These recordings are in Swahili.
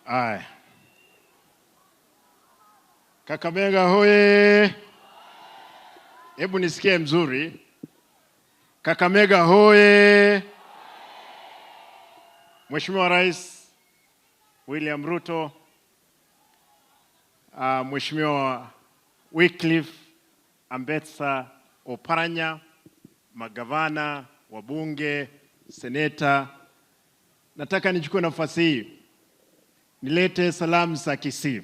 Aya. Kakamega hoye! Hebu nisikie mzuri. Kakamega hoye! Mheshimiwa Rais William Ruto, Mheshimiwa Wycliffe Ambetsa Oparanya, magavana, wabunge, seneta, nataka nichukue nafasi hii nilete salamu za Kisii.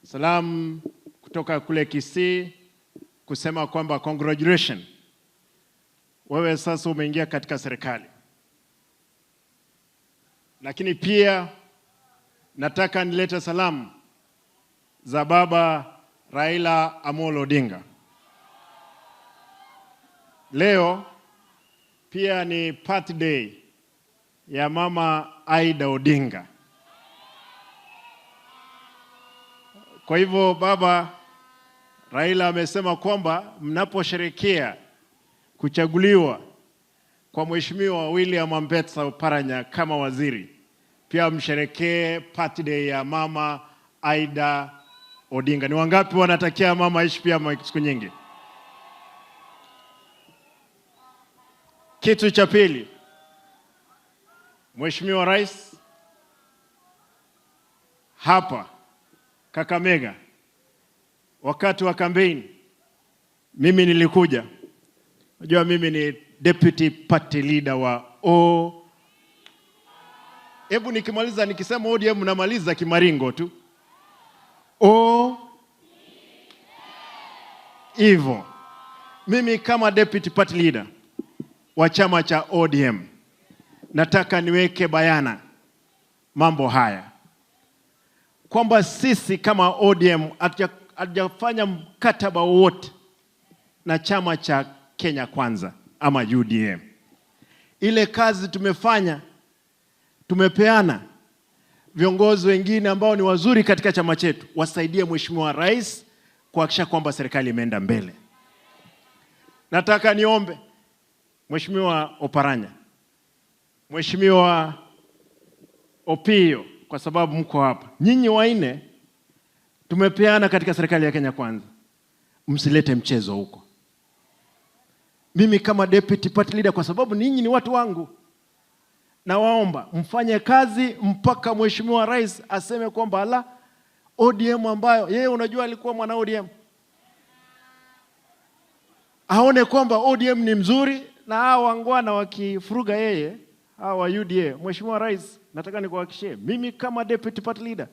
Salamu kutoka kule Kisii kusema kwamba congratulations, wewe sasa umeingia katika serikali. Lakini pia nataka nilete salamu za baba Raila Amolo Odinga. Leo pia ni birthday ya mama Aida Odinga. Kwa hivyo baba Raila amesema kwamba mnaposherehekea kuchaguliwa kwa Mheshimiwa William Ambetsa Oparanya kama waziri, pia msherekee birthday ya mama Aida Odinga. Ni wangapi wanatakia mama aishi pia siku nyingi? Kitu cha pili, Mheshimiwa Rais, hapa Kakamega wakati wa kampeni mimi nilikuja. Unajua mimi ni deputy party leader wa O. Hebu nikimaliza nikisema ODM namaliza kimaringo tu. O hivyo. Mimi kama deputy party leader wa chama cha ODM nataka niweke bayana mambo haya kwamba sisi kama ODM hatujafanya mkataba wowote na chama cha Kenya Kwanza ama UDM. Ile kazi tumefanya, tumepeana viongozi wengine ambao ni wazuri katika chama chetu wasaidie Mheshimiwa Rais kuhakikisha kwamba serikali imeenda mbele. Nataka niombe Mheshimiwa Oparanya, Mheshimiwa Opiyo, kwa sababu mko hapa nyinyi wanne, tumepeana katika serikali ya Kenya Kwanza, msilete mchezo huko. Mimi kama deputy party leader, kwa sababu ninyi ni watu wangu, nawaomba mfanye kazi mpaka Mheshimiwa Rais aseme kwamba ala, ODM ambayo yeye unajua alikuwa mwana ODM, aone kwamba ODM ni mzuri, na hao wangwana wakifuruga yeye, hao wa UDA. Mheshimiwa Rais, nataka nikuhakikishie mimi kama deputy party leader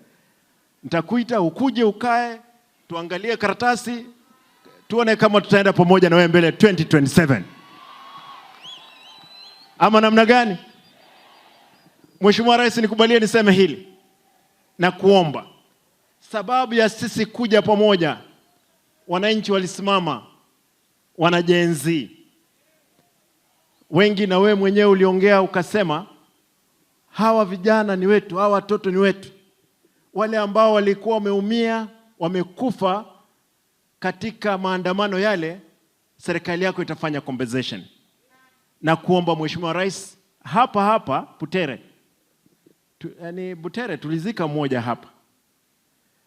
nitakuita ukuje ukae, tuangalie karatasi, tuone kama tutaenda pamoja na wewe mbele 2027 ama namna gani? Mheshimiwa Rais, nikubalie niseme hili na kuomba. Sababu ya sisi kuja pamoja, wananchi walisimama, wana Gen Z wengi, na wewe mwenyewe uliongea ukasema hawa vijana ni wetu, hawa watoto ni wetu, wale ambao walikuwa wameumia, wamekufa katika maandamano yale, serikali yako itafanya compensation. Na kuomba Mheshimiwa Rais, hapa hapa Butere yani Butere tulizika mmoja hapa.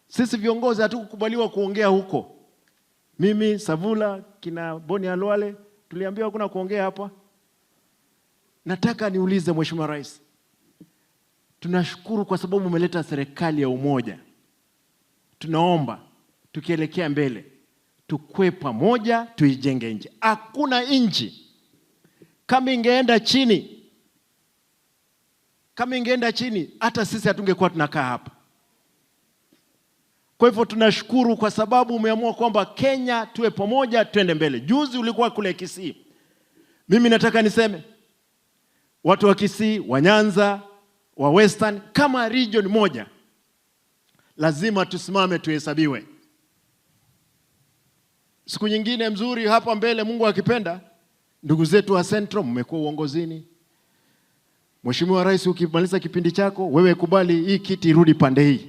Sisi viongozi hatukukubaliwa kuongea huko. Mimi, Savula, kina Boni Khalwale tuliambiwa hakuna kuongea hapa. Nataka niulize Mheshimiwa Rais, tunashukuru kwa sababu umeleta serikali ya umoja. Tunaomba tukielekea mbele tukue pamoja, tuijenge nchi. Hakuna nchi kama ingeenda chini, kama ingeenda chini hata sisi hatungekuwa tunakaa hapa. Kwa hivyo tunashukuru kwa sababu umeamua kwamba Kenya tuwe pamoja, tuende mbele. Juzi ulikuwa kule Kisii. Mimi nataka niseme watu wa Kisii, wa Nyanza, wa Western kama region moja lazima tusimame tuhesabiwe. Siku nyingine mzuri hapa mbele, Mungu akipenda, ndugu zetu wa Central mmekuwa uongozini. Mheshimiwa Rais, ukimaliza kipindi chako wewe kubali hii kiti irudi pande hii,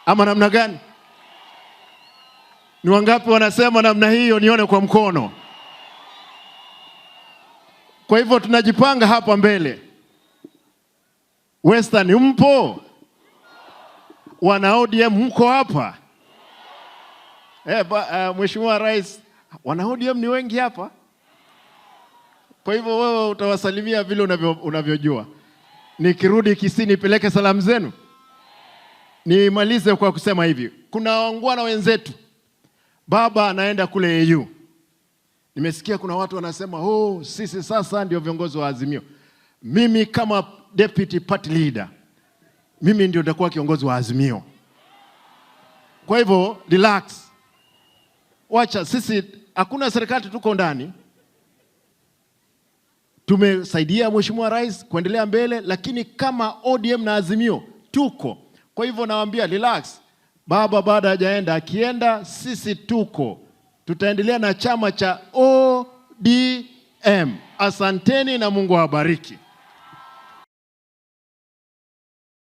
ama namna gani? Ni wangapi wanasema namna hiyo? Nione kwa mkono. Kwa hivyo tunajipanga hapa mbele. Western mpo? Wana ODM mko hapa? Mheshimiwa Rais, wana ODM ni wengi hapa. Kwa hivyo wewe utawasalimia vile unavyojua. Nikirudi Kisii nipeleke salamu zenu. Nimalize kwa kusema hivi, kuna waungwana wenzetu, baba anaenda kule AU. Nimesikia kuna watu wanasema, oh, sisi sasa ndio viongozi wa Azimio. Mimi kama deputy party leader, mimi ndio nitakuwa kiongozi wa Azimio. Kwa hivyo relax, wacha sisi, hakuna serikali, tuko ndani, tumesaidia Mheshimiwa Rais kuendelea mbele, lakini kama ODM na Azimio tuko. Kwa hivyo nawaambia relax, baba bado hajaenda, akienda sisi tuko, tutaendelea na chama cha ODM. Asanteni na Mungu awabariki.